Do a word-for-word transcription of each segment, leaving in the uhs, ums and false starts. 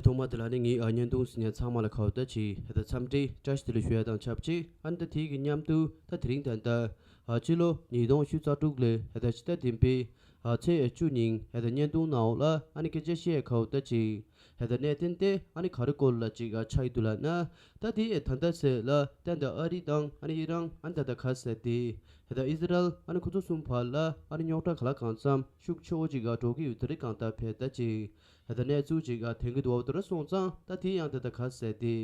ཐོག་མ་དེ་ལ་ནི་ངའི་ཨ་བརྙན་ཐུང་གཟིགས་མཁན་ཚང་མ་ལ་ཁ་བརྡ་ཅིག་ཧེ་ད་འཚམས་འདྲི་བཀྲ་ཤིས་བདེ་ལེགས་ཞུ་ཡ་དང་ཆབས་ཅིག་ཨ་ནི་ད་དེའི་གི་མཉམ་དུ་ད་དེ་རིང་ད་ལྟ་ཨ་ཕྱི་ལོ་ཉིས་སྟོང་ཕྱེད་ཀ་དྲུག་ལོའི་ཧེ་ད་ཕྱི་ཟླ་བདུན་པའི་ཨ་ཚེས་བཅུ་ཉིན་ཧེ་ད་བརྙན་ཐུང་ནང་འོག་ལ་ཨ་ནི་སྐད་ཆ་བཤད་ཁ་བརྡ་ཅིག་ཧེ་ད་གནད་དོན་དེ་ཨ་ནི་ག་རེ་སྐོར་ལ་ཅིག་ཨ་ཆགས་ཡི་འདུག་ལབ་ན། ད་དེ་ད་ལྟ་ཚེ་ལ་ད་ལྟ་ཨ་རི་དང་ཨ་ནི་ཨི་རན་ཨ་ནི་ད་ལྟ་ག་ཟེར་དེ་ཧེ་ད་ཨི་ཟི་རལ་ཨ་ནི་ཁོ་ཚོ་གསུམ་བར་ལ་ཨ་ནི་རྙོག་དྲ་ག་ལ་གང་འཚམ་ཤུགས་ཆེ་བོ་ཅིག་ཨ་འགྲོ་གི་ཡོད་དེ་རེད། གང་ལྟར་བས་ད་ཅིག་ཧེ་ད་གནས་ཚུལ་ཅིག་ཨ་ཐོན་གི་འདུག་བ། དེ་འདྲ་སོང་ཙང་ད་དེ་ཡང་ད་ལྟ་ག་ཟེར་དེ་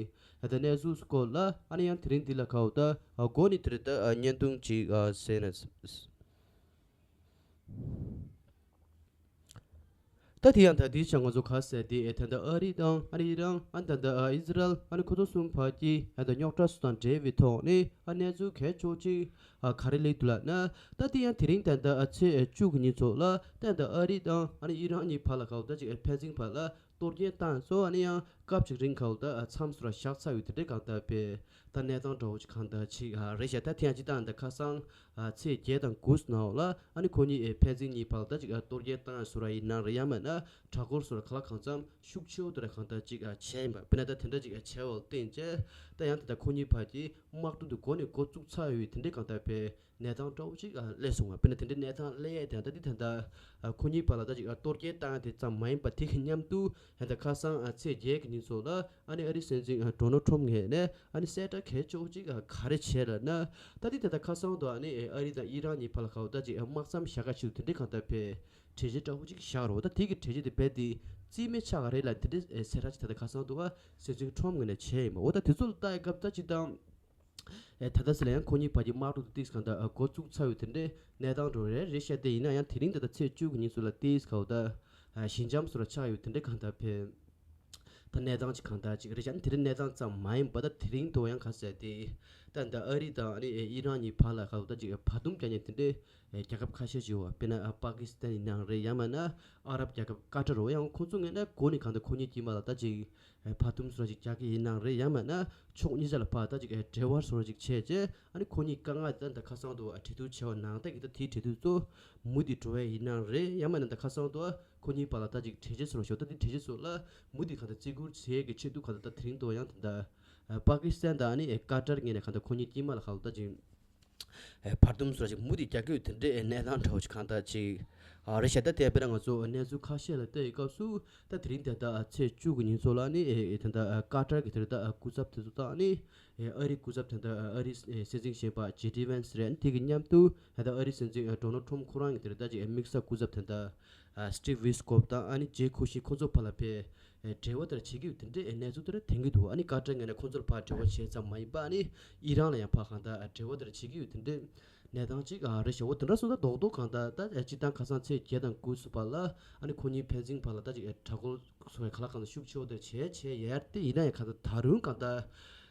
ཧེ་ད་གནས་ཚུལ་སྐོར་ལ་ཨ་ནི་ཡང་དེ་རིང་འདི་ལ་ག་འོ་ད་ཨ་འགོ་ནས་དེ་རེད། ད་ཨ་བརྙན་ཐུང་ཅིག་ཨ་ཟེར་ན། ད་དེ་ཡང་ད་དེའི་ཆ་ང་ཚོ་ག་ཟེར་དེ་ཨེ་ད་ལྟ་ཨ་རི་དང་ཨ་ནི་ཨི་རན་ཨ་ནི་ད་ལྟ་ཨ་ཨི་ཟི་རལ་ཨ་ནི་ཁོ་ཚོ་གསུམ་བར་གྱི་ཨ་ད་རྙོག་དྲ་སོགས་དང་འབྲེལ་བའི་ཐོག་ནས་ཨ་གནས་ཚུལ་གལ་ཆེ་ཅིག་ཨ་ག་རེ་སླེབས་འདུག་ལབ་ན། ད་དེ་ཡང་དེ་རིང་ད་ལྟ་ཨ་ཚེས་བཅུ་གི་ཉིན་ཚོ་ལ་ད་ལྟ་ཨ་རི་དང་ཨ་ནི་ཨི་རན་གཉིས་བར་ལ་ག་འོ་ད་ཅིག་ཨེ་ཕན་ཚུན་བར་ལ་གཏོར་སྐྱོན་བཏང་སོ། ཨ་ནི་ཡང་སྐབས་ཅིག་རིང་ག་འོ་ད་མཚམས་སུ་ར་བཞག་ཚར་ཡོད་དེ་འདྲའི་གང་ལྟར་པས་ད་གནས་སྟངས་འདྲ་བོ་ཅིག་གང་ལྟར་ཅིག་ཨ་རེད་ཤག་ད་ཐེངས་ཅིག་ད་འདི་ཁ་སང་ཨ་ཚེས་བརྒྱད་དང་དགུ་ནང་ལ་ཨ་ནི་ཁོ་གཉིས་ཨེ་ཕན་ཚུན་གཉིས་བར་ད་ཅིག་ཨ་གཏོར་སྐྱོན་བཏང་ཡ་བཟོ་ར་ཡིན་ནའང་རེད། ཡང་མིན་ན་གྲྭ་སྐོར་བཟོ་ར་ག་ལ་གང་འཚམ་ཤུགས་ཆེ་བོ་དེ་ར་གང་ལྟར་ཅིག་ཨ་བྱས་ཡིན་པ། དཔེར་ན་ད་དེ་འདྲ་ཅིག་ཨ་བྱས་པ་ལ་བརྟེན་བྱས་ད་ཡང་དེ་ད་ཁོ་གཉིས་བར་གྱི་དམག་འཁྲུག་འདི་འགོ་ནས་འགོ་བཙུགས་ཚར་ཡོད་དེ་འདྲའི་གང་ལྟར་པས། གནས་སྟངས་འདྲ་བོ་ཅིག་ཨ་སླེབས་སོང་བ། དཔེར་ན་དེ་འདྲའི་གནས་སྟངས་སླེབས་ཡས་དེ་ད་འདི་ད་ལྟ་ཨ་ཁོ་གཉིས་བར་ལ་ད་ཅིག་ཨ་གཏོར་སྐྱོན་བཏང་ཡས་དེ་ཙམ་མ་ཡིན་པ། དེ་གི་མཉམ་དུ་ད་ལྟ་ཁ་སང་ཨ་ཚེས་བརྒྱད་ཀྱི་ཉིན་ཚོ་ལ་ཨ་ནི་ཨ་རིའི་སྲིད་འཛིན་ཨ་ཌོ་ནལ་ཊམ་ངོས་ནས་ཨ་ནི་གསལ་བསྒྲགས་གལ་ཆེ་བོ་ཅིག་ཨ་ག་རེ་བྱས་ལབ་ན། ད་འདི་ད་ལྟ་ཁ་སང་དུ་ཨ་ནི་ཨ་རི་དང་ཨི་རན་གཉིས་བར་ལ་ག་འོ་ད་ཅིག་ཨ་དམག་མཚམས་བཞག་ག་ཆེད་དུ་དེ་འདྲའི་གང་ལྟར་པས་གྲོས་ཆོད་འདྲ་བོ་ཅིག་བཞག་རོགས། ད་དེ་གི་གྲོས་ཆོད་དེ་རྦད་དེ་རྩིས་མེད་ཆགས་ག་རེད་ལབ་དེ་འདྲའི་ཨེ་གསལ་བསྒྲགས་ཅིག་ད་ལྟ་ཁ་སང་དུ་ཨ་སྲིད་འཛིན་ཊམ་ངོས་ནས་བྱས་ཡིན་པ། འོ་ད་དེ་ཚོ་ལ་ལྟ་ཡི་སྐབས་ད་ཅིག་དང་། ཨེ་ད་ལྟ་ཟེར་ལ་ཡང་ཁོ་གཉིས་བར་གྱི་དམག་འཁྲུག་དེ་ཏིས་གང་ལྟར་ཨ་འགོ་བཙུགས་ཚར་ཡོད་དེ་འདྲའི་གནས་སྟངས་འགྲོ་རེད་རེད་བཤད་དེ་ཡིན་ན་ཡང་དེ་རིང་ད་ལྟ་ཚེས་བཅུ་གི་ཉིན་ཚོ་ལ་ཏིས་ག་འོ་ད་ཨ་ཞི་འཇམ་སོ་ར་ཆགས་ཡོད་དེ་འདྲའི་གང་ལྟར་ཕེ། ད་གནས་སྟངས་ཅིག་གང་ལྟར་ཅིག་རེད་བྱས་ནས་དེ་རིང་གནས་སྟངས་ཙམ་མ་ཡིན་པ་ད་དེ་རིང་དུ་ཡང་ག་ཟེར་དེ་ད་ད་ཨ་རི་དང་ཨ་ནི་ཨི་རན་གཉིས་བར་ལ་ག་འོ་ད་ཅིག་བར་འདུམ་རྒྱག་མཁན་དེ་འདྲའི་རྒྱལ་ཁབ་ཁ་ཤས་ཤིག་ཡོད་པ། དཔེར་ན་ཨ་པ་ཀི་སི་ཐན་ཡིན་ནའང་རེད། ཡང་མིན་ན་ཨ་རབ་རྒྱལ་ཁབ་ཀ་ཏར་རོ་ཡང་ཁོང་ཚོ་ངོས་ནས་འགོ་ནས་གང་ལྟར་ཁོ་གཉིས་དཀྱིལ་མ་ལ་ད་ཅིག་བར་འདུམ་བཟོ་འདྲ་ཅིག་རྒྱག་གི་ཡིན་ནའང་རེད། ཡང་མིན་ན་ཕྱོགས་གཉིས་ཆ་ལ་ཕར་ད་ཅིག་འབྲེལ་བ་བཟོ་འདྲ་ཅིག་བྱས་རྗེས་ཨ་ནི་ཁོ་གཉིས་དཀའ་ངལ་ད་ད་ཁ་སང་དུ་ཨ་གྲོས་བསྡུར་བྱས་པ་ནང་ལྟར་གྱི་ད་དེའི་གྲོས་བསྡུར་ཚོ་མུ་མཐུད་འགྲོ་བ་ཡིན་ནའང་རེད། ཡང་མིན་ན་ད་ཁ་སང་དུ་ཨ་ཁོ་གཉིས་བར་ལ་ད་ཅིག་གྲོས་ཆོད་བཟོ་འདྲ་ཞོག་ད་དེ་གྲོས་ཆོད་བཟོ་ལ་མུ་མཐུད་གང་ལྟར་བརྩི་བཀུར་བྱེད་ཀྱི་ཆེད་དུ་གང་ལྟར་ད་དེ་རིང་དུ་ཡང་ད་ད་པ་ཀི་སི་ཐན་དང་ཨ་ནི་ཀ་ཏར་ངོས་ནས་གང་ལྟར་ཁོ་གཉིས་དཀྱིལ་མ་ལ་གང་ལྟར་ད་ཅིག་ཨེ་བར་འདུམ་སོགས་ཅིག་མུ་མཐུད་རྒྱག་གི་ཡོད་དེ་འདྲའི་གནས་སྟངས་འདྲ་བོ་ཅིག་གང་ལྟར་ཅིག་ཨ་རེད་ཤག་ད་དེ་དཔེར་ན་ང་ཚོ་གནས་ཚུལ་ཁ་ཤས་ལ་བལྟ་ཡི་སྐབས་སུ་ད་དེ་རིང་དེ་ལྟར་ཚེས་བཅུ་གི་ཉིན་ཚོ་ལ་ནི་ཨེ་དེ་ལྟར་ཀ་ཏར་གྱི་དེ་ལྟར་སྐུ་ཚབ་དེ་ཚོ་དང་ནི་ཨེ་ཨ་རིའི་སྐུ་ཚབ་དེ་ལྟར་ཨ་རིའི་སྲིད་འཛིན་གཞོན་པ་ཇེ་ཌི་ཝེན་སི་རེད། དེ་གི་མཉམ་དུ་ད་ལྟ་ཨ་རིའི་སྲིད་འཛིན་ཌོ་ནལ་ཊམ་ཁོ་རང་གི་དེ་ལྟར་ཅིག་དམིགས་བསལ་སྐུ་ཚབ་དེ་ལྟར་ཨ་སི་ཊིབ་ཝི་སི་ཀོབ་དང་ཨ་ནི་ཇེ་ཁུ་ཤི་ཁོ་ཚོ་བར་ལ་ཕེ་ཨེ་འབྲེལ་བ་དེ་འདྲ་བྱེད་ཀྱི་ཡོད་དེ་འདྲའི་གནས་ཚུལ་དེ་འདྲ་ཐོན་གྱི་འདུག་ཨ་ནི་ཀ་ཏར་ངོས་ནས་ཁོ་ཚོར་ཕར་འབྲེལ་བ་བྱས་ཙམ་མ་ཡིན་པ་ཨ་ནི་ཨི་རན་ལ་ཡང་ཕར་གང་ལྟར་འབྲེལ་བ་དེ་འདྲ་བྱེད་ཀྱི་ཡོད་དེ་འདྲའི་གནས་སྟངས་ཅིག་ཨ་རེད་ཤག་འོ་དེ་འདྲ་སོང་ཙང་རྡོག་རྡོག་གང་ལྟར་ད་སྤྱིར་བཏང་ཁ་སང་ཚེས་བརྒྱད་དང་དགུ་སོ་བར་ལ་ཨ་ནི་ཁོ་གཉིས་ཕན་ཚུན་བར་ལ་ད་ཅིག་ཨེ་དྲག་རྒོལ་སོགས་ག་ལ་གང་ལྟར་ཤུགས་ཆེ་བོ་དེ་འདྲ་བྱས་བྱས་ཡར་དེ་ཡིན་ན་ཡང་གང་ལྟར་ད་རུང་གང་ལྟར་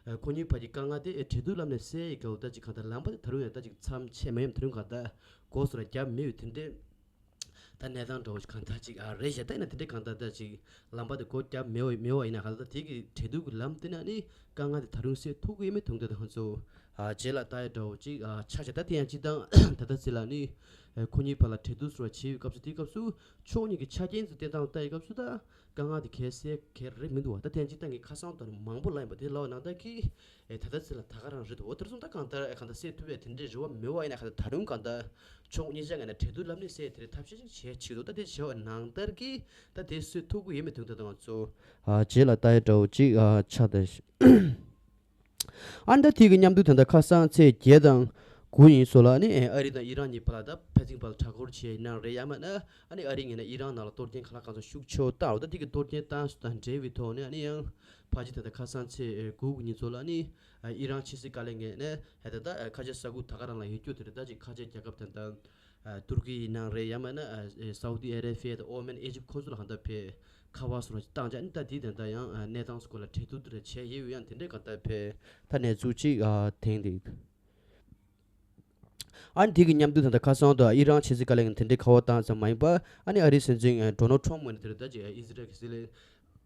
ཨེ་ཁོ་གཉིས་བར་གྱི་དཀའ་ངལ་དེ་ཨེ་གྲོས་བསྡུར་ལམ་ནས་སེལ་ཡི་ག་འོ་ད་ཅིག་གང་ལྟར་ལམ་པ་དེ་ད་རུང་ཡང་ད་ཅིག་མཚམས་ཆད་མ་ཡོང་དེ་རུང་གང་ལྟར་སྒོ་སོ་ར་བརྒྱབ་མེད་ཡོད་དེ་འདྲའི། ད་གནས་སྟངས་འདྲ་བོ་ཞིག་གང་ལྟར་ཅིག་ཨ་རེད་ཤག་ད་ཡིན་ན་དེ་འདྲའི་གང་ལྟར་ད་ཅིག་ལམ་པ་དེ་སྒོ་བརྒྱབ་མེད་པ་མེད་པ་ཡིན་ན་གང་ལྟར་དེ་གི་གྲོས་བསྡུར་གྱི་ལམ་དེ་ན་ནི་དཀའ་ངལ་དེ་ད་རུང་སེལ་ཐུབ་ཀྱི་ཡོད་མེད་དུང་དེ་ང་ཚོ་ཨ་རྗེས་ལ་ལྟ་ཡ་འདྲ་བོ་ཅིག་ཨ་ཆགས་ཤག་ད་དེ་ཡང་སྤྱིར་བཏང་ད་ལྟ་ཚེ་ལ་ནི་ཨ་ཁོ་གཉིས་བར་ལ་གྲོས་བསྡུར་སོགས་བྱེད་པའི་སྐབས་སུ་དེའི་སྐབས་སུ་ཕྱོགས་གཉིས་ཀྱི་ཆ་རྐྱེན་ཚོ་བསྟན་སྟངས་ལ་ལྟ་ཡི་སྐབས་སུ་ད་དཀའ་ངལ་དེ་གལ་སེལ་གལ་རེད་མི་འདུག་བ། ད་དེ་ཡང་སྤྱིར་བཏང་གི་ཁ་སང་དང་མང་པོ་ལ་ཡིན་པ་དེ་ལབ་པ་ནང་ལྟར་གྱི་ཨེ་ད་ལྟ་ཚེ་ལ་ད་ག་རང་རེད་འདུག་བ། དེ་རེད་སོང་ད་གང་ལྟར་ཨེ་གང་ལྟར་སེལ་ཐུབ་པའི་དེ་འདྲའི་རེ་བ་མེད་པ་ཡིན་ན་གང་ལྟར་ད་རུང་གང་ལྟར། ཕྱོགས་གཉིས་ཆ་ངོས་ནས་གྲོས་བསྡུར་ལམ་ནས་སེལ་དེ་རེད་ཐབས་ཤེས་ཤིག་བྱེད་ཆེད་དུ་ད་དེ་བྱས་པ་ནང་ལྟར་གྱི་ད་དེ་སེལ་ཐུབ་ཀྱི་ཡོད་མེད་དོན་དག་ད་ང་ཚོ་ཨ་རྗེས་ལ་ལྟ་ཡ་འདྲ་བོ་ཅིག་ཨ་ཆགས་ད་ཤག་ཨ་ནི་ད་དེ་གི་མཉམ་དུ་ད་ལྟ་ཁ་སང་ཚེས་བརྒྱད་དང་དགུ་ཡིན་སོགས་ལ་ནི་ཨ་རི་དང་ཨི་རན་གཉིས་བར་ལ་ད་ཕན་ཚུན་བར་ལ་དྲག་རྒོལ་བྱས་ཡིན་ནའང་རེད། ཡང་མིན་ན་ཨ་ནི་ཨ་རི་ངོས་ནས་ཨི་རན་ནང་ལ་གཏོར་སྐྱོན་ག་ལ་གང་འཚམ་ཤུགས་ཆེ་བོ་བཏང་རོགས། ད་དེ་གི་གཏོར་སྐྱོན་བཏང་སོགས་དང་འབྲེལ་བའི་ཐོག་ནས་ཨ་ནི་ཡང་ཕལ་ཆེར་ད་ལྟ་ཁ་སང་ཚེས་དགུ་གི་ཉིན་ཚོ་ལ་ནི་ཨ་ཨི་རན་ཕྱི་སྲིད་བཀའ་བློན་ངོས་ནས་ཨ་ད་ལྟ་ཁ་ཆེ་ས་ཁུལ་ད་ག་རང་ལ་ཡོད་རྒྱུ་དེ་རེད། ད་ཅིག་ཁ་ཆེ་རྒྱལ་ཁབ་དེ་འདྲ་ཨ་ཏུར་ཀི་ཡིན་ནའང་རེད། ཡང་མིན་ན་ཨ་ཨེ་སའུ་ཏི་ཨ་རེ་བྷི་ཡ་དང་ཨོ་མན། ཨེ་ཇིབ་ཁོ་ཚོ་ལ་གང་ལྟར་ཕེ་ཁ་པར་སོགས་ལ་བཏང་བྱས་ཨ་ནི་ད་དེའི་དོན་དག་ཡང་ཨ་གནས་སྟངས་སྐོར་ལ་གྲོས་བསྡུར་དེ་འདྲ་བྱས་ཡོད་ཡང་དེ་འདྲའི་གང་ལྟར་ཕེ་ད་གནས་ཚུལ་ཅིག་ཨ་ཐོན་འདུག་ཨ་ནི་དེ་གི་མཉམ་དུ་ད་ལྟ་ཁ་སང་དུ་ཨི་རན་ཕྱི་སྲིད་བཀའ་བློན་གྱིས་དེ་འདྲའི་ཁ་པར་བཏང་ཙམ་མ་ཡིན་པར་ཨ་ནི་ཨ་རིའི་སྲིད་འཛིན་ཨ་ཌོ་ནལ་ཊམ་ངོས་ནས་དེ་རེད། ད་ཅིག་ཨ་ཨི་ཟི་རལ་གྱི་སྲིད་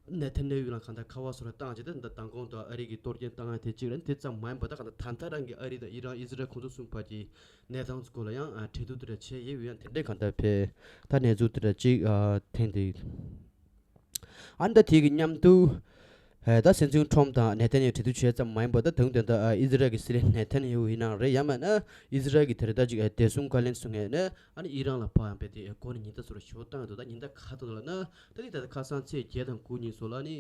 བློན་ནེ་ཐན་ཡ་ཧུ་ལ་གང་ལྟར་ཁ་པར་སོགས་ལ་བཏང་བྱས་ད་ད་མདང་དགོང་དུ་ཨ་རི་གི་གཏོར་སྐྱོན་བཏང་ཡ་དེ་གཅིག་རེད། དེ་ཙམ་མ་ཡིན་པར་ད་གང་ལྟར་ད་ལྟ་རང་གི་ཨ་རི་དང་ཨི་རན་ཨི་ཟི་རལ་ཁོང་ཚོ་གསུམ་བར་གྱི་གནས་སྟངས་སྐོར་ལ་ཡང་ཨ་གྲོས་བསྡུར་དེ་འདྲ་བྱས་ཡོད་ཡང་དེ་འདྲའི་གང་ལྟར་ཕེ་ད་གནས་ཚུལ་དེ་འདྲ་གཅིག་ཨ་ཐོན་འདུག་ཨ་ནི་ད་དེ་གི་མཉམ་དུ། ཨ་ད་སྲིད་འཛིན་ཁྲོམ་དང་ནེ་ཐན་ཡ་ཧུ་གྲོས་བསྡུར་བྱས་ཙམ་མ་ཡིན་པར་ད་དུང་དེ་འདྲ་ཨ་ཨི་ཟི་རལ་གྱི་སྲིད་བློན་ནེ་ཐན་ཡ་ཧུ་ཡིན་ནའང་རེད། ཡང་མིན་ན་ཨི་ཟི་རལ་གྱི་དེ་རེད་ད་ཅིག་ཨ་བདེ་སྲུང་བཀའ་བློན་ཚོ་ངོས་ནས་ཨ་ནི་ཨི་རན་ལ་ཕར་ཡང་རྦད་དེ་སྒོ་ནས་ཉེན་བརྡ་ཚུར་ཞུ་བཏང་ཡོད་འདུག་ད་ཉེན་བརྡ་ག་རེ་བཏང་འདུག་ལབ་ན། ད་ནི་ད་ལྟ་ཁ་སང་ཚེས་བརྒྱད་དང་དགུ་ཉིན་སོགས་ལ་ནི་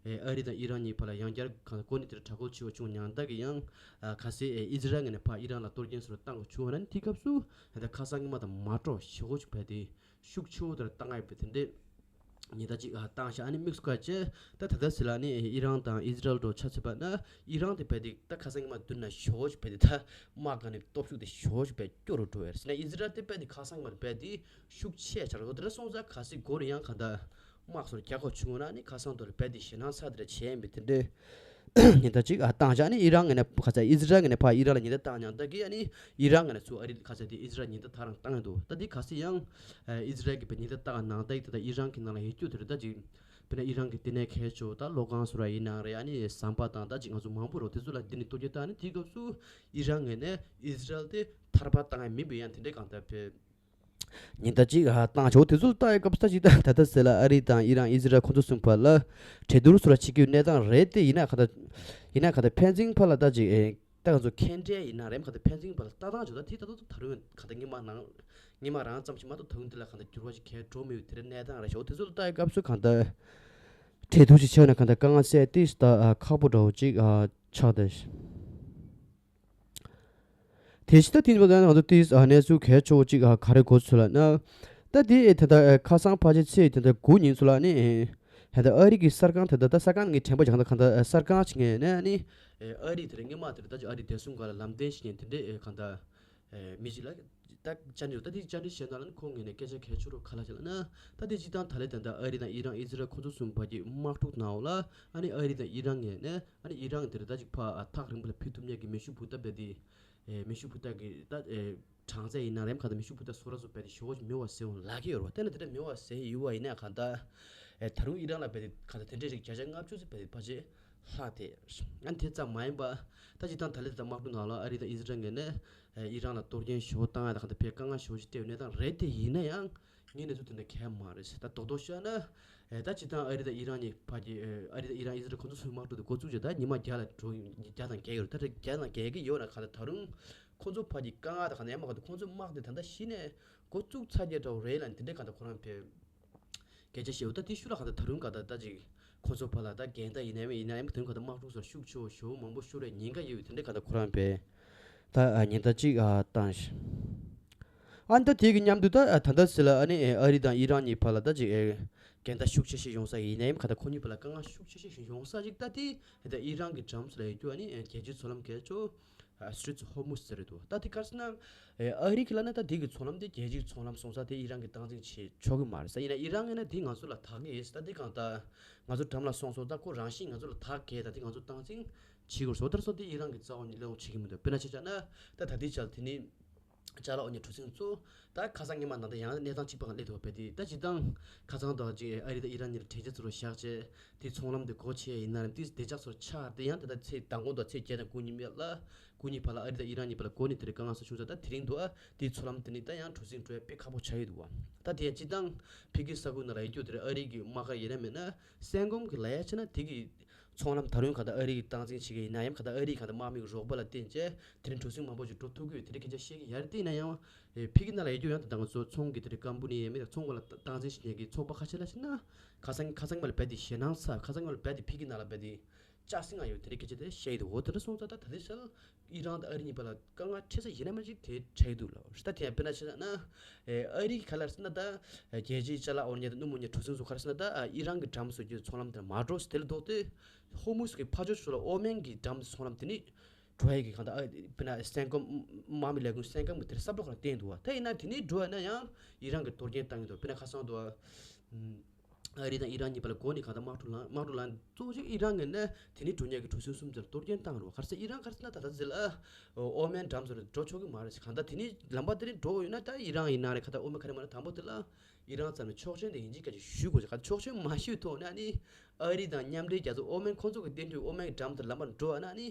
ཨ་རི་དང་ཨི་རན་གཉིས་བར་ལ་ཡང་བསྐྱར་གང་སྒོ་ནས་དེར་དྲག་རྒོལ་བྱས་པ་བྱུང་། ཡང་བསྐྱར་གྱི་ཡང་ཨ་གལ་སྲིད་ཨི་ཟི་རལ་ངོས་ནས་ཕར་ཨི་རན་ལ་གཏོར་སྐྱོན་ཚུར་བཏང་དགོས་བྱུང་བ་ན་ནི་དེའི་སྐབས་སུ་ད་ལྟ་ཁ་སང་སྔོན་མ་དང་མ་འདྲ་བ་ཞེ་པོ་ཅིག་རྦད་དེ་ཤུགས་ཆེ་བོ་དེར་བཏང་ཡོད་པའི་དེ་འདྲས། ཉེན་བརྡ་ཅིག་ཨ་བཏང་ཤག་ཨ་ནི་དམིགས་སུ་བཀར་བྱས་ད་ད་ལྟ་ཟེར་ལ་ནི་ཨི་རན་དང་ཨི་ཟི་རལ་འགྲོ་ཆ་བྱས་པ་ན། ཨི་རན་དེ་རྦད་དེ་ད་ཁ་སང་སྔོན་མ་བསྡུར་ན་ཞེ་པོ་ཅིག་རྦད་དེ་ད་དམག་སྒང་ནས་སྟོབས་ཤུགས་དེ་ཞེ་པོ་ཅིག་རྦད་སྐྱོ་རུ་འགྲོ་ཡོད་རེད་ཟེར་ན། ཨི་ཟི་རལ་དེ་རྦད་དེ་ཁ་སང་སྔོན་མ་རྦད་དེ་ཤུགས་ཆེ་ཆགས་རེད། དེ་འདྲ་སོང་ཙང་གལ་སྲིད་སྒོ་ནས་ཡང་གང་ལྟར་དམག་ཚུར་རྒྱག་དགོས་བྱུང་ན་ནི་ཁ་སང་དུ་རྦད་དེ་ཞེད་སྣང་ཚ་དེ་འདྲ་བྱས་ཡིན་པའི་དེ་འདྲའི་ཉེན་བརྡ་ཅིག་ཨ་བཏང་བཞག་ནི་ཨི་རན་ངོས་ནས་ཁ་ཚ་ཨི་ཟི་རལ་ངོས་ནས་ཕར་ཨི་རན་ལ་ཉེན་བརྡ་བཏང་མྱངས་ད་གི་ཨ་ནི་ཨི་རན་ངོས་ནས་ཚུར་ཨ་རི་ཁ་ཚ་དེ་ཨི་ཟི་རལ་ཉེན་བརྡ་ད་རང་བཏང་ཡོད་འདུག་ད་འདི་ག་སི་ཡང་ཨི་ཟི་རལ་གྱི་བའི་ཉེན་བརྡ་བཏང་ནང་ད་གི་ད་ད་ཨི་རན་གྱི་ནང་ལ་ཡོད་རྒྱུ་དེ་རེད། ད་ཅིག་དཔེར་ན་ཨི་རན་གྱི་ལྟེ་གནས་གལ་ཆེ་བོ་ད་གློག་ཁང་སོགས་ར་ཡིན་ནའང་རེད། ཨ་ནི་ཟམ་པ་དང་ད་ཅིག་ང་ཚོ་མང་པོ་རོ་དེ་ཚོ་ལ་འདི་ནི་གཏོར་སྐྱོན་བཏང་ནི་དེའི་སྐབས་སུ་ཨི་རན་ངོས་ནས་ཨི་ཟི་རལ་དེ་ཐར་པ་བཏང་ཡ་མིན་པའི་ཡང་དེ་འདྲའི་གང་ལྟར་བའི། ཉེན་བརྡ་ཅིག་ཨ་བཏང་ཆོག་དེ་ཚོ་ལ་བལྟ་ཡའི་སྐབས་སུ་ད་ཅིག་ད་ད་ལྟ་ཟེར་ལ་ཨ་རི་དང་ཨི་རན་ཨི་ཟི་རལ་ཁོ་ཚོ་གསུམ་བར་ལ་གྲོས་བསྡུར་སོགས་ལ་བྱེད་རྒྱུའི་གནས་སྟངས་རེད་དེ། ཡིན་ན་ག་ད་ཡིན་ན་ག་ད་ཕན་ཚུན་བར་ལ་ད་ཅིག་ཨེ་ད་ང་ཚོ་ཁེངས་དྲེགས་ཡིན་ན་རེད་མ་ག་ད་ཕན་ཚུན་བར་ལ་ལྟ་སྟངས་ཆོག་ད་དེ་ད་ད་ད་རུང་ག་ད་སྔོན་མ་ནང་སྔོན་མ་རང་ཙམ་ཞིག་མ་གཏོགས་ད་རུང་དེ་ལ་ག་ད་འགྱུར་བ་ཞིག་གང་འགྲོ་མེད་པའི་དེ་འདྲའི་གནས་སྟངས་རེད་ཤག་དེ་ཚོ་ལ་བལྟ་ཡའི་སྐབས་སུ་ག་ད་གྲོས་བསྡུར་ཞིག་བྱས་ན་ག་ད་དཀའ་ངལ་སེལ་ཏེ་ད་ཨ་ཁག་པོ་འདྲ་བོ་ཅིག་ཨ་ཆགས་བསྡད། དེ་བཞིན་ད་ཐེངས་པ་ད་ང་ཚོ་ཏིས་ཨ་གནས་ཚུལ་གལ་ཆེ་བོ་གཅིག་ཨ་ག་རེ་གོ་ཚུལ་ལ་ན། ད་དེ་ད་ལྟ་ཨ་ཁ་སང་ཕལ་ཆེར་ཚེས་ད་ལྟ་དགུ་ཉིན་ཚོ་ལ་ནི། ད་ལྟ་ཨ་རི་གི་གསར་ཁང་ད་ལྟ་ད་གསར་ཁང་ངས་དྲན་པ་བྱུང་ད་གང་ལྟར་གསར་ཁང་ཞིག་ངས་ནས་ནི། ཨ་རི་དེ་རིང་སྔོན་མ་དེ་རིང་ད་ཅིག་ཨ་རི་བདེ་སྲུང་སྒང་ལ་ལམ་སྟོན་ཞིག་ངས་དེ་འདྲའི་ཨ་གང་ལྟར་མི་ཞིག་ལ་ད་བཅར་འདྲི་ད་དེ་བཅར་འདྲི་བྱས་ན་ལ་ནི་ཁོང་ངོས་ནས་སྐད་ཆ་གལ་ཆེ་རུ་ག་ལ་བྱས་ལ་ན། ད་དེ་སྤྱིར་བཏང་ད་ལས་ད་ལྟ་ཨ་རི་དང་ཨི་རན་ཨི་ཛི་རལ་ཁོང་ཚོ་གསུམ་བར་གྱི་དམག་འཁྲུག་ནང་ལ་ཨ་ནི་ཨ་རི་དང་ཨི་རན་ངོས་ནས་ཨ་ནི་ཨི་རན་དེ་རིང་ད་ཅིག་ཕར་ཨ་ཐག་རིང་པོ་ལ་ཕུད་ཐུབ་མཁན་གྱི་མེ་ཤུགས་འཕུར་མདའ་རྦད་དེ། ཨེ་མེ་ཤུགས་འཕུར་མདའ་གི་ད་ཨེ་གྲངས་ཚད་ཡིན་ན་རེམ་ག་ད་མེ་ཤུགས་འཕུར་མདའ་སོ་ར་སོ་རྦད་དེ་ཞེ་པོ་ཅིག་མེད་པ་བཟོས་ཡོང་ལབ་ཀྱི་ཡོད་རེད་བ། དེ་ནི་དེ་འདྲ་མེད་པ་བཟོས་ཡོད་པ་ཡིན་ན་གང་ལྟར་ཨེ་ད་རུང་ཨི་རན་ལ་རྦད་དེ་ག་ད་དེ་འདྲའི་རིགས་བརྒྱ་ཆ་ལྔ་བཅུ་ཙམ་རྦད་དེ་ཕལ་ཆེར་ལྷག་དེ། ཨ་ནི་དེ་ཙམ་མ་ཡིན་པ་ད་སྤྱིར་བཏང་ད་ལས་ད་དམག་འཁྲུག་ནང་ལ་ཨ་རི་དང་ཨི་ཛི་རལ་ངོས་ནས་ཨེ་ཨི་རན་ལ་གཏོར་སྐྱོན་ཞེ་པོ་བཏང་ཡ་ད་ག་ད་ཕར་དཀའ་ངལ་ཞེ་པོ་ཅིག་སྤྲད་ཡོད་གནས་སྟངས་རེད། དེ་ཡིན་ན་ཡང་ངའི་གནས་ཚུལ་དེ་འདྲ་གང་ཡང་མ་རེད། ད་རྡོག་རྡོག་བཤད་ན་ཨེ་ད་སྤྱིར་བཏང་ཨ་རི་དང་ཨི་རན་གཉིས་བར་གྱི་ཨེ་ཨ་རི་དང་ཨི་རན་ཨི་ཛི་རལ་ཁོང་ཚོ་གསུམ་དམག་འཁྲུག་དེ་འགོ་བཙུགས་རྗེས་ད་ཉི་མ་བརྒྱ་ལ་འགྲོ་བརྒྱ་དང་བརྒལ་ཡོད་རེད། ད་རེས་བརྒྱ་དང་བརྒལ་གྱི་ཡོད་ན་ག་ད་ད་རུང་ཁོང་ཚོ་བར་གྱི་དཀའ་ངལ་ད་ག་ནས་མ་ག་ད་ཁོང་ཚོ་དམག་དེ་ད་ལྟ་གཞི་ནས་འགོ་བཙུགས་ཚར་རྒྱུ་འདྲ་བོ་རེད་ལ་དེ་འདྲའི་ག་ད་ཁོ་རང་ཕེབས། སྐད་ཆ་བཤད་འོ་ད་དེ་ཤུ་ལ་ག་ད་ད་རུང་ག་ད་ད་ཅིག་ཁོང་ཚོ་བར་ལ་ད་འགལ་ཟླ་ཡིན་ནའི་མིན་ཡིན་ནའི་མིན་དོན་ག་ད་དམག་འཁྲུག་སོགས་ཤུགས་ཆེ་བོ་ཞེ་པོ་མང་པོ་ཤོར་བའི་ཉེན་ཁ་ཡོད་པའི་དེ་འདྲའི་ག་ད་ཁོ་རང་པས་ད་ཉེན་བརྡ་ཅིག་བཏང་ཤག་ཨ་ནི་ད་དེ་གི་མཉམ་དུ་ད་ད་ལྟ་ཟེར་ལ་ཨ་ནི་ཨ་རི་དང་ཨི་རན་གཉིས་བར་ལ་ད་ཅིག་འགལ་ཟླ་ཤུགས་ཆེ་ཤོས་ཡོང་ས་ཡིན་ནའི་མིན་ག་ད་ཁོ་གཉིས་བར་ལ་དཀའ་ངལ་ཤུགས་ཆེ་ཤོས་ཤིག་ཡོང་ས་ཅིག་ད་དེ་ད་ཨི་རན་གྱི་འགྲམ་སུ་ལ་ཡོད་རྒྱུ་ཨ་ནི་རྒྱལ་སྤྱིའི་མཚོ་ལམ་གལ་ཆེ་Straits of Hormuz ཟེར་རེད་འདུག་ད་དེ་ག་རེ་ཟེར་ན། ཨ་རི་གི་ལ་ན་ད་དེ་གི་མཚོ་ལམ་དེ་རྒྱལ་སྤྱིའི་མཚོ་ལམ་སོང་ས་དེ་ཨི་རན་གི་སྟངས་འཛིན་བྱེད་ཆོག་གི་མ་རེད་ས། ཡིན་ན་ཨི་རན་ཡིན་ན་དེ་ང་ཚོ་ལ་བདག་གི་ཡིན་ས། ད་དེ་གང་ལྟར་ང་ཚོ་འགྲམ་ལ་སོང་སོང་ད་ཁོ་རང་བཞིན་ང་ཚོ་ལ་བདག་གི་ད་དེ་ང་ཚོ་སྟངས་འཛིན་བྱེད་དགོས་སོ། ད་སོ་དེ་ཨི་རན་གི་རྩ་བ་ནས་སླེབས་འོང་བྱེད་ཀྱི་མི་འདུག་དཔེར་ན་ཆ་བཞག་ན་ད་ད་ལྟའི་ཆར་དེ་ནི་ཅ་ལག་འོ་ཉལ་གྲུ་གཟིངས་གཙོ་ད་ཁ་སང་ཉི་མ་ནང་ད་ཡང་གནས་སྟངས་གཅིག་པ་གང་སླེབས་འདུག་བས་དེ་ད་ཇི་ལྟར་ཁ་སང་དང་ཅིག་ཨ་རི་དང་ཨི་རན་གཉིས་ལ་གྲོས་ཆོད་ཚུར་བཞག་བྱས་དེ་ཚོང་ལམ་དེ་སྒོ་ཕྱེ་ཡིན་ན་རེད། དེ་བདེ་འཇགས་ཚུར་ཆགས་དེ་ཡང་ད་ལྟ་ཚེས་མདང་དགོང་དང་ཚེས་བརྒྱད་དང་དགུ་ཉིན་མེད་ལ། སྐུ་ཉིད་བར་ལ་ཨ་རི་དང་ཨི་རན་གཉིས་བར་ལ་འགོ་ནས་དེ་རིང་དཀའ་ངལ་སོགས་བྱུང་ཚར། ད་དེ་རིང་འདུག་ཨ། དེའི་མཚོ་ལམ་དེ་ནི་ད་ཡང་གྲུ་གཟིངས་འགྲོ་ཡ་དཔེ་ཁག་པོ་ཆགས་ཡོད་འདུག་བ། ད་དེ་ཡང་སྤྱིར་བཏང་ཕ་གི་ས་ཁུལ་ནང་ལ་ཡོད་རྒྱུ་དེ་རེད། ཨ་རི་གི་དམག་སྒར་ཡིན་ན་མིན་ན་སེང་གོམ་གི་ལ་ཡ་བྱས་ན་དེ་གི་མཚོ་ལམ་ད་རུང་ག་ད་ཨ་རི་གི་སྟངས་འཛིན་བྱེད་ཀྱི་ཡིན་ན་ཡང་ག་ད་ཨ་རི་ག་ད་དམག་མི་གི་རོགས་པ་ལ་བརྟེན་བྱས་དེ་རིང་གྲུ་གཟིངས་མང་པོ་ཞིག་འགྲོ་ཐུབ་ཀྱི་ཡོད། དེ་རིང་སྐད་ཆ་བཤད་ཀྱི་ཡ་རེད། དེ་ཡིན་ན་ཡང་ཕ་གི་ནང་ལ་ཡོད་རྒྱུ་ཡང་ད་ད་ང་ཚོ་ཚོང་གི་དེ་རིང་ཀམ་པ་ནི་ཡིན་མིན་ད་ཚོང་པ་ལ་སྟངས་འཛིན་བྱེད་མཁན་གྱི་ཚོང་པ་ཁ་ཤས་ལ་བྱས་ན་ཁ་སང་ཁ་སང་མ་ལ་རྦད་དེ་ཞེད་སྣང་ཚ། ཁ་སང་མ་ལ་རྦད་དེ་ཕ་གི་ནང་ལ་རྦད་དེ། ལྕགས་སྲིང་ང་ཡོད་དེ་རིང་སྐད་ཆ་དེ་བཤད་ཡི་འདུག་འོ་དེ་འདྲ་སོང་ཙང་ད་ད་ལྟའི་ཆར་ཨི་རན་དང་ཨ་རི་གཉིས་བར་ལ་དཀའ་ངལ་འཕྲད་ས་ཡིན་ན་མ་གཅིག་དེ་འཕྲད་ཀྱི་འདུག་ལ། ད་དེ་ཡང་དཔེར་ན་ཆ་བཞག་ན་ཨ་རི་ག་ལ་ཟེར་ན་ད་རྒྱལ་སྤྱིའི་ཅ་ལག་འོ་ཉལ་དང་སྣུམ་འོ་ཉལ་གྲུ་གཟིངས་སུ་ག་རེ་ཟེར་ན་ད་ཨི་རན་གྱི་འགྲམ་སུ་གྱི་ཚོང་ལམ་དེར་མ་འགྲོ་ཟེར། དེ་ལ་ལྡོག་སྟེ་ཧོར་མུ་ཟི་གི་ཕར་ཕྱོགས་ཕྱོགས་ལ་ཨོ་མན་གྱི་འགྲམ་ཚོང་ལམ་དེ་ནི་འགྲོ་ཡ་གི་གང་ལྟར་དཔེར་ན་སེང་གོམ་དམག་མི་ལས་ཁུངས་སེང་གོམ་གྱི་དེར་ས་བློ་ཁ་ལ་བསྟན་འདུག་བ། ད་ཡིན་ན་དེ་ནི་འགྲོ་ཡ་ན་ཡང་ཨི་རན་གྱི་གཏོར་སྐྱོན་བཏང་གི་འདུག་དཔེར་ན་ཁ་སང་དུ་ཨ་རི་དང་ཨི་རན་གཉིས་བར་ལ་འགོ་ནས་གང་ལྟར་དམག་འཁྲུག་ལངས། དམག་འཁྲུག་ལངས་གཙོ་བོ་ཅིག་ཨི་རན་ངོས་ནས་དེ་ནས་འགྲོ་མཁན་གྱི་གྲུ་གཟིངས་གསུམ་ཚོར་གཏོར་སྐྱོན་བཏང་རོགས། ག་རེ་ཟེར་ཨི་རན་ག་རེ་ཟེར་ན་ད་ལྟ་ཟེར་ལ་ཨོ་མན་འགྲམ་ཚོར་འགྲོ་ཆོག་གི་མ་རེད་ཟེར། གང་ལྟར་དེ་ནས་ལམ་པ་དེ་ནས་འགྲོ་ཡོད་ན་ད་ཨི་རན་ཡིན་ན་རེད། གང་ལྟར་ཨོ་མན་ག་རེ་མ་རེད། དང་པོ་དེ་ལ་ཨི་རན་ཚང་མས་ཆོག་མཆན་དེ་ཡིན་གཅིག་ག་གཅིག་ཞུ་དགོས་ཟེར། གང་ལྟར་ཆོག་མཆན་མ་ཞུས་ཐོག་ནས་ཨ་ནི་ཨ་རི་དང་མཉམ་འབྲེལ་རྒྱལ་ཚོགས་ཨོ་མན་ཁོང་ཚོ་གི་གཏན་འཁེལ་ཨོ་མན་གྱི་འགྲམ་དུ་ལམ་པར་འགྲོ་བ་ན་ཨ་ནི་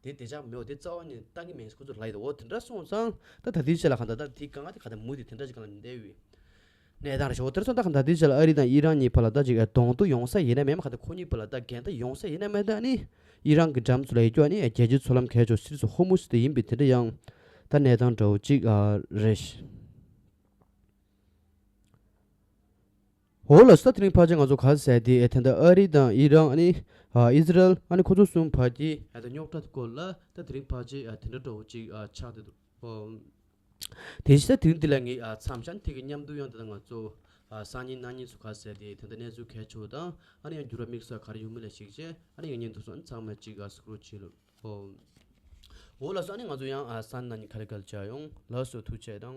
དེ་བདེ་འཇགས་མེད་པ་དེ་རྩ་བ་ནས་བཏང་གི་མེད་ཟེར་ཁོང་ཚོ་ལབ་ཡོད། འོ་དེ་འདྲ་སོང་ཙང་ད་ད་ལྟའི་ཆ་ལ་གང་ལྟར་ད་དེ་གང་ལྟར་གང་ལྟར་མུ་མཐུད་དེ་འདྲ་ཞིག་གང་ལ་བསྡད་ཡོད། གནས་སྟངས་རེད་ཤག་འོ་དེར་སོང་ད་ག་ད་དེ་ཆ་ལ་ཨ་རི་དང་ཨི་རན་གཉིས་བར་ལ་ད་ཅིག་གདོང་ཐུག་ཡོང་ས་ཡིན་ན་མེད་མ་ག་ད་ཁོ་གཉིས་བར་ལ་ད་འགལ་ཟླ་ཡོང་ས་ཡིན་ན་མེད་ད་ནི་ཨི་རན་གྱི་འགྲམ་ཚོ་ལ་ཡི་སྐྱོ་ནི་རྒྱལ་སྤྱིའི་མཚོ་ལམ་གལ་ཆོག་སི་ཏྲེཊ་ཨོཕ་ཧོར་མུཛ་དེ་ཡིན་པའི་དེ་འདྲ་ཡང་ད་གནས་སྟངས་འདྲ་བོ་ཅིག་རེད་ཤག་འོ་ལགས་སོ། ད་དེ་རིང་ཕལ་ཆེར་ང་ཚོ་ག་ཟེར་དེ་ཨེ་ད་ལྟ་ཨ་རི་དང་ཨི་རན་ཨ་ནི་ཨི་ཟི་རལ་ཨ་ནི་ཁོ་ཚོ་གསུམ་བར་གྱི་ཨེ་ད་རྙོག་དྲ་སྐོར་ལ་ད་དེ་རིང་ཕལ་ཆེར་དེ་འདྲ་འདྲ་བོ་ཅིག་ཆགས་བསྡད་འདུག་དེ་བཞིན་ད་དེ་རིང་འདི་ལ་ངས་མཚམས་བཞག་དེ་གི་མཉམ་དུ་ཡང་ད་ལྟ་ང་ཚོ་སང་ཉིན་གནངས་ཉིན་སུ་ག་ཟེར་དེ་ད་ལྟ་གནས་ཚུལ་གལ་ཆེ་བ་དང་ཨ་ནི་ཡང་འགྱུར་བ་དམིགས་བསལ་ག་རེ་ཡོང་མིན་ལ་གཞིགས་བྱས་ཨ་ནི་ཡང་ཉིན་དུ་སོང་ཚང་མ་ཅིག་གཟིགས་རོགས་བྱེད་ལོ། འོ་ལགས་སོ། ཨ་ནི་ང་ཚོ་ཡང་སང་ཉིན་གནངས་ཉིན་ག་རེ་ག་རེ་བྱ་ཡོང་ལགས་སོ། ཐུགས་རྗེ་ཆེ་དང་།